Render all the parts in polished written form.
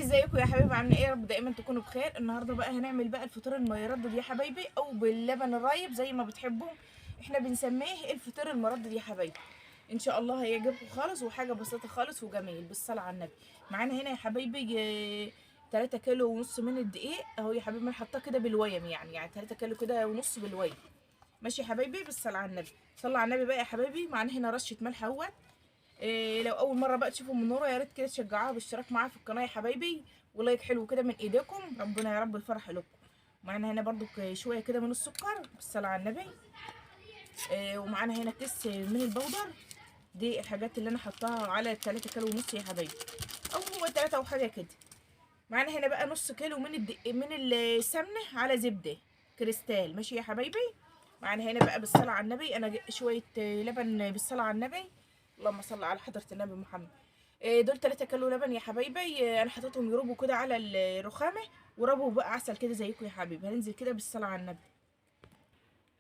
ازيكم يا حبايبي؟ عاملين ايه؟ يا رب دايما تكونوا بخير. النهارده بقى هنعمل بقى الفطير المردد يا حبايبي، او باللبن الرايب زي ما بتحبوه، احنا بنسميه الفطير المردد يا حبايبي. ان شاء الله هيعجبكم خالص، وحاجه بسيطة خالص وجميل. بالصلاة على النبي. معانا هنا يا حبايبي 3 كيلو ونص من الدقيق اهو يا حبايبي، حاطاه كده بالويم، يعني 3 كيلو كده ونص بالويم. ماشي يا حبايبي، بالصلاة على النبي. صلى على النبي بقى يا حبايبي. معانا هنا رشه ملح اهوت. إيه لو اول مرة بقى تشوفوا من نوره، يا ريت كده تشجعوها بالاشتراك معاها في القناة يا حبايبي، و like حلو كده من ايديكم، ربنا يا رب يفرح لكم. معانا هنا برضو شوية كده من السكر، بالصلاة على النبي. إيه ومعانا هنا كيس من البودر. دي الحاجات اللي انا حطاها على 3 كيلو ونص يا حبايبي، او هو 3 وحاجه كده. معانا هنا بقى نص كيلو من السمنة على زبدة كريستال. ماشي يا حبايبي. معانا هنا بقى بالصلاة على النبي انا شوية لبن، بالصلاة على النبي، اللهم صل على حضرة النبي محمد. دول 3 كيلو لبن يا حبايبي، انا حطيتهم يربوا كده على الرخامه، وربوا بقى عسل كده زيكم يا حبايبي. هننزل كده بالصلاة على النبي،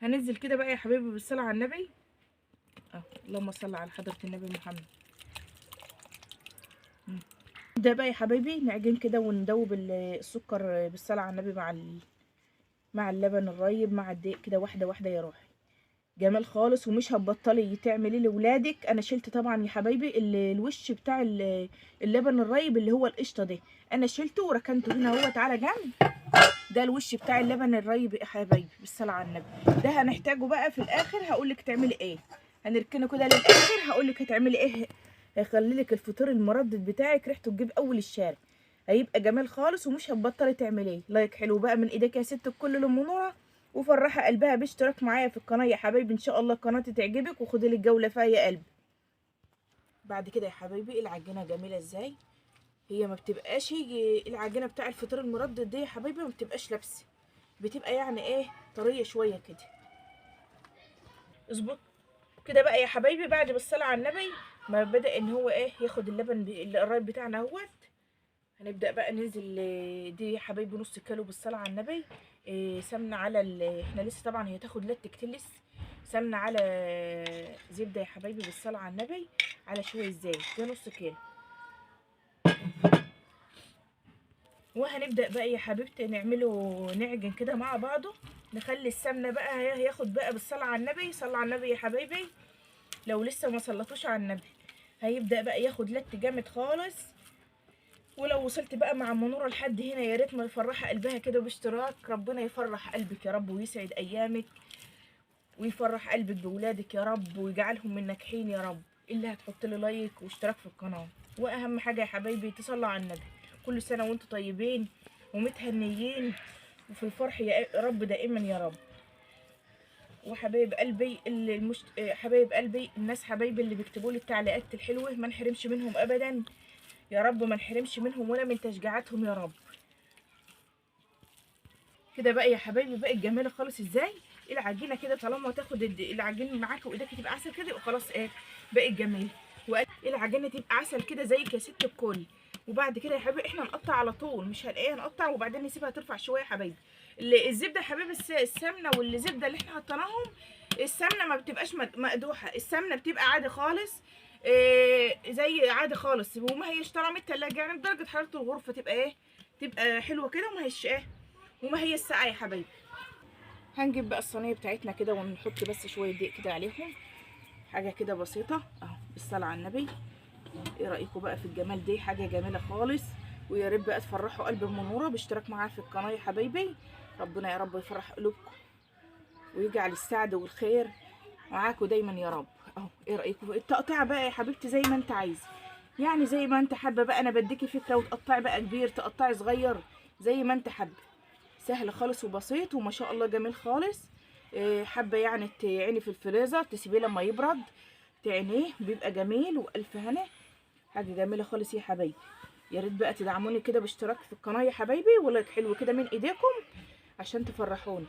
هننزل كده بقى يا حبايبي بالصلاة على النبي. اللهم صل على حضرة النبي محمد. ده بقى يا حبايبي نعجن كده وندوب السكر بالصلاة على النبي مع اللبن الرايب مع الدقيق كده، واحدة واحدة يا روحي. جمال خالص، ومش هتبطلي تعملي لاولادك. انا شلت طبعا يا حبايبي الوش بتاع اللبن الرايب اللي هو القشطه ده، انا شلته وركنته هنا اهوت على جنب. ده الوش بتاع اللبن الرايب يا حبايبي بالصلاة على النبي. ده هنحتاجه بقى في الاخر، هقول لك تعملي ايه. هنركنه كده للاخر، هقول لك هتعملي ايه. هيخلي لك الفطير المردد بتاعك ريحته تجيب اول الشارع، هيبقى جميل خالص ومش هتبطلي تعمليه. like حلو بقى من ايدك يا ست الكل لام نوره، وفرحه قلبها باشتراك معايا في القناة يا حبايبي. ان شاء الله قناتي تعجبك، وخدي لك جولة فيها يا قلبي. بعد كده يا حبايبي العجينة جميلة ازاي. هي ما بتبقاش العجينة بتاع الفطير المردد دي يا حبايبي، ما بتبقاش لابسه، بتبقى يعني ايه، طرية شوية كده. اظبط كده بقى يا حبايبي. بعد بالصلاة على النبي ما بدا ان هو ايه، ياخد اللبن القرايب بتاعنا اهوت. هنبدا بقى ننزل دي يا حبايبي نص كيلو بالصلاة على النبي. إيه سمنه على احنا لسه طبعا هي تاخد لت كتير لسه. سمنه على زبدة يا حبايبي بالصلاة على النبي، على شوية زيت. ده نص كيلو. وهنبدا بقى يا حبيبتي نعمله، نعجن كده مع بعضه. نخلي السمنة بقى هياخد بقى بالصلاة على النبي. صلى على النبي يا حبايبي، لو لسه ما صلتوش على النبي. هيبدا بقى ياخد لت جامد خالص. ولو وصلت بقى مع منورة لحد هنا، يا ريت ما يفرح قلبها كده باشتراك. ربنا يفرح قلبك يا رب، ويسعد ايامك، ويفرح قلبك بولادك يا رب، ويجعلهم من ناجحين يا رب. اللي هتحط لي like واشتراك في القناة. واهم حاجة يا حبايبي تصلوا على النبي. كل سنة وانتم طيبين ومتهنيين وفي الفرح يا رب دائما يا رب. وحبايب قلبي حبايب قلبي الناس حبايبي اللي بيكتبوا لي التعليقات الحلوة، ما نحرمش منهم ابدا يا رب، ما نحرمش منهم ولا من تشجيعاتهم يا رب. كده بقى يا حبايبي بقت جميلة خالص ازاي العجينة كده. طالما تاخد العجين معاك وايدك تبقى عسل كده، يبقى خلاص ايه، بقت جميلة. والعجينه تبقى عسل كده زيك يا ست الكل. وبعد كده يا حبايبي احنا هنقطع على طول، مش هنلاقيها، هنقطع وبعدين نسيبها ترفع شوية يا حبايبي. الزبدة يا حبايبي، السمنة والزبده اللي احنا حطيناهم، السمنة ما بتبقاش مقدوحه، السمنة بتبقى عادي خالص، إيه زي عادي خالص، وما هيش طالعه من التلاجة، يعني بدرجة حرارة الغرفة تبقى ايه، تبقى حلوة كده، وما هيش ايه، وما هي الساقعه يا حبايبي. هنجيب بقى الصينية بتاعتنا كده ونحط بس شوية دقيق كده عليهم، حاجة كده بسيطة اهو بالصلاة على النبي. ايه رايكم بقى في الجمال دي؟ حاجة جميلة خالص. ويا رب بقى تفرحوا قلب منورة باشتراك معاها في القناة يا حبايبي. ربنا يا رب يفرح قلوبكم ويجعل السعد والخير معاكم دايما يا رب. اهو ايه رايكم التقطيع بقى يا حبيبتي؟ زي ما انت عايزه، يعني زي ما انت حابة بقى. انا بديكي فكرة، وتقطعي بقى كبير تقطعي صغير زي ما انت حابة، سهل خالص وبسيط وما شاء الله جميل خالص. إيه حابة يعني تعيني في الفريزر، تسيبيه لما يبرد تعينيه، بيبقى جميل. والف هنا، حاجة جميلة خالص يا حبايبي. يا ريت بقى تدعموني كده باشتراك في القناة يا حبايبي، و like حلو كده من ايديكم عشان تفرحوني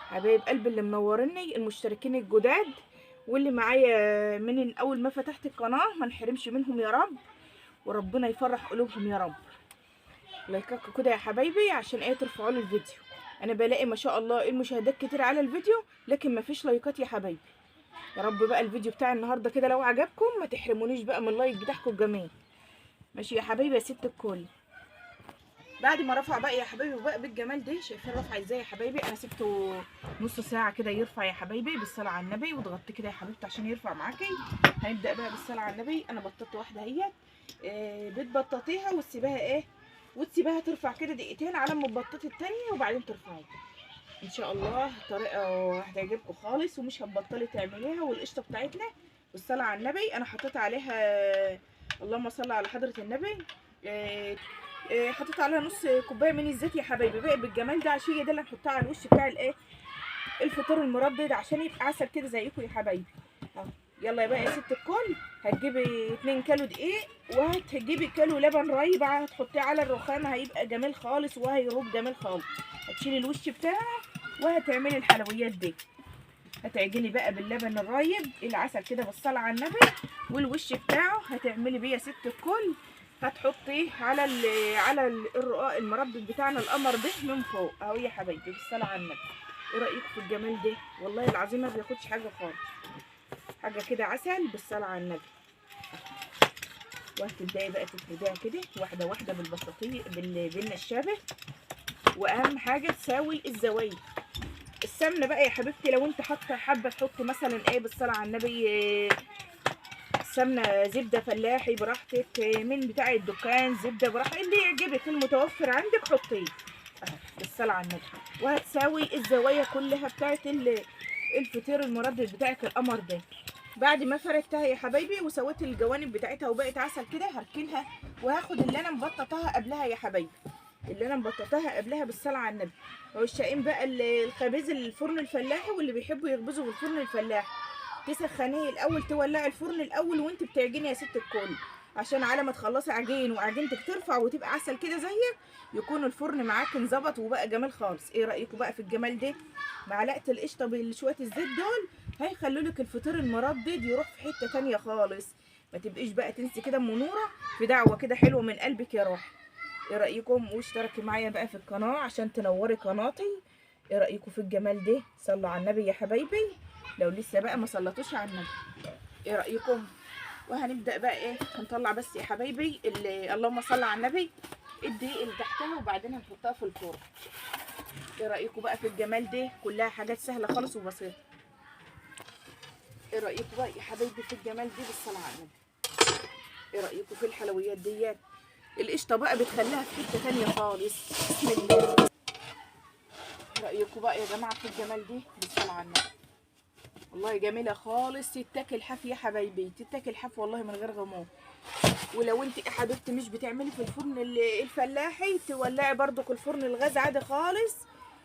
حبايب قلبي اللي منورني، المشتركين الجداد واللي معايا من اول ما فتحت القناة، ما نحرمش منهم يا رب، وربنا يفرح قلوبهم يا رب. لايكاتكم كده يا حبايبي عشان ايه، ترفعوا لي الفيديو. انا بلاقي ما شاء الله المشاهدات كتير على الفيديو، لكن ما فيش لايكات يا حبايبي. يا رب بقى الفيديو بتاع النهارده كده لو عجبكم ما تحرمونيش بقى من ال like بتاعكم الجميل. ماشي يا حبايبي يا ست الكل. بعد ما رفع بقى يا حبايبي وبقى بالجمال ده، شايفين رفع ازاي يا حبايبي؟ انا سبته نص ساعة كده يرفع يا حبايبي بالصلاة على النبي، وضغطت كده يا حبيبتي عشان يرفع معاكي. هنبدا بقى بالصلاة على النبي. انا بططت واحدة اهيت، بتبططيها وتسيبها ايه، وتسيبها ترفع كده دقيقتين على ما تبططي الثانية وبعدين ترفعي. ان شاء الله طريقه هتعجبكم خالص ومش هتبطلي تعمليها. والقشطه بتاعتنا بالصلاة على النبي انا حطيت عليها، اللهم صل على حضره النبي، حطيت عليها نص كوباية من الزيت يا حبايبي. بقى بالجمال ده عشان ده اللي هنحطها على الوش بتاع الايه الفطار المردد عشان يبقى عسل كده زيكم يا حبايبي. اهو يلا يا بقى يا ست الكل، هتجيبي 2 كيلو دقيق وهتجيبي كيلو لبن رايب، هتحطيه على الرخامه هيبقى جميل خالص وهيروب جميل خالص. هتشيلي الوش بتاعه وهتعملي الحلويات دي. هتعجني بقى باللبن الرايب العسل كده بالصلاة على النبي، والوش بتاعه هتعملي بيه يا ست الكل، هتحطيه على على الرقاق المردد بتاعنا القمر ده من فوق اهو يا حبايبي بالصلاة على النبي. ايه رايكم في الجمال ده؟ والله العظيم ما بياخدش حاجة خالص، حاجة كده عسل بالصلاة على النبي. وهتبداي بقى تفرديها كده واحدة واحدة بالبساطيه بالنشابه، واهم حاجة تساوي الزوايا. السمنة بقى يا حبيبتي لو انت حاطه حابة تحطي مثلا ايه بالصلاة على النبي سمنه زبدة فلاحي براحتك، من بتاع الدكان زبدة براحتك، اللي يعجبك المتوفر عندك حطيه اهو بالصلاة على النبي. وهتساوي الزوايا كلها بتاعت الفطير المردد بتاعك القمر ده. بعد ما فردتها يا حبايبي وسويت الجوانب بتاعتها وبقت عسل كده، هركنها وهاخد اللي انا مبططاها قبلها يا حبايبي، اللي انا مبططاها قبلها بالصلاة على النبي. عشاقين بقى الخبيز الفرن الفلاحي واللي بيحبوا يخبزوا في الفرن الفلاحي، تسخنيه الاول، تولعي الفرن الاول وانت بتعجني يا ست الكل، عشان على ما تخلصي عجين وعجينتك ترفع وتبقى عسل كده زيك، يكون الفرن معاك انظبط وبقى جميل خالص. ايه رايكم بقى في الجمال ده؟ معلقه القشطه بشوية الزيت دول هيخلوا لك الفطير المردد يروح في حتة تانية خالص. ما تبقيش بقى تنسي كده ام نوره في دعوه كده حلوة من قلبك يا روح. ايه رايكم؟ واشتركي معايا بقى في القناة عشان تنوري قناتي. ايه رايكم في الجمال ده؟ صلوا على النبي يا حبايبي لو لسه بقى ما صلتوش على النبي. ايه رايكم؟ وهنبدا بقى ايه، هنطلع بس يا حبايبي اللي اللهم صل على النبي الدقيق اللي تحتها وبعدين هنحطها في الفرن. ايه رايكم بقى في الجمال ده؟ كلها حاجات سهلة خالص وبسيطة. ايه رايكم بقى يا حبايبي في الجمال دي بالصلاة على النبي؟ ايه رايكم في الحلويات ديت؟ القشطه بقى بتخليها في حتة ثانية خالص. بسم الله. ايه رايكم بقى يا جماعة في الجمال دي بالصلاة على النبي؟ والله جميلة خالص، تتاكل حاف يا حبايبي، تتاكل حاف والله من غير غموض. ولو انت يا حبيبتي مش بتعملي في الفرن الفلاحي، تولعي برضك الفرن الغاز عادي خالص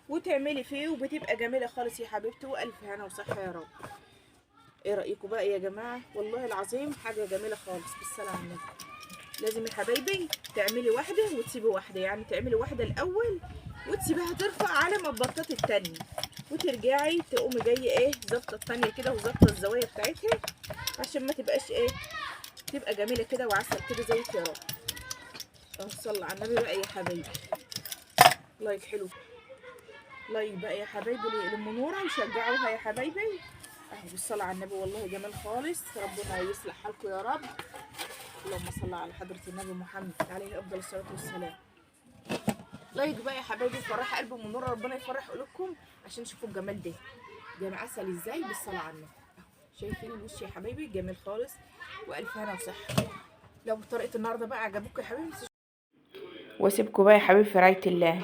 وتعملي فيه وبتبقى جميلة خالص يا حبيبتي، والف هنا وصحة يا رب. ايه رايكم بقى يا جماعة؟ والله العظيم حاجة جميلة خالص بالصلاة على النبي. لازم يا حبايبي تعملي واحدة وتسيبي واحدة، يعني تعملي واحدة الاول وتسيبيها ترفع على ما تبططي التانية، وترجعي تقومي جاية ايه ظابطة التانية كده وظابطه الزوايا بتاعتها عشان ما تبقاش ايه، تبقى جميلة كده وعسل كده زي الكرام. اهو صلى على النبي بقى يا حبايبي. like حلو، like بقى يا حبايبي لام نوره وشجعوها يا حبايبي. اهو بالصلاة على النبي والله جميل خالص، ربنا يصلح حالكم يا رب. اللهم صل على حضره النبي محمد عليه افضل الصلاة والسلام. like بقى يا حبايبي، فرح قلب ام نوره، ربنا يفرح قلوبكم عشان تشوفوا الجمال ده. جمال عسل ازاي بالصلاة على النبي. شايفين الوش يا حبايبي جميل خالص، والف هنا وصحة. لو طريقه النهارده بقى عجبتكم يا حبايبي، واسيبكم بقى يا حبايبي في رعاية الله.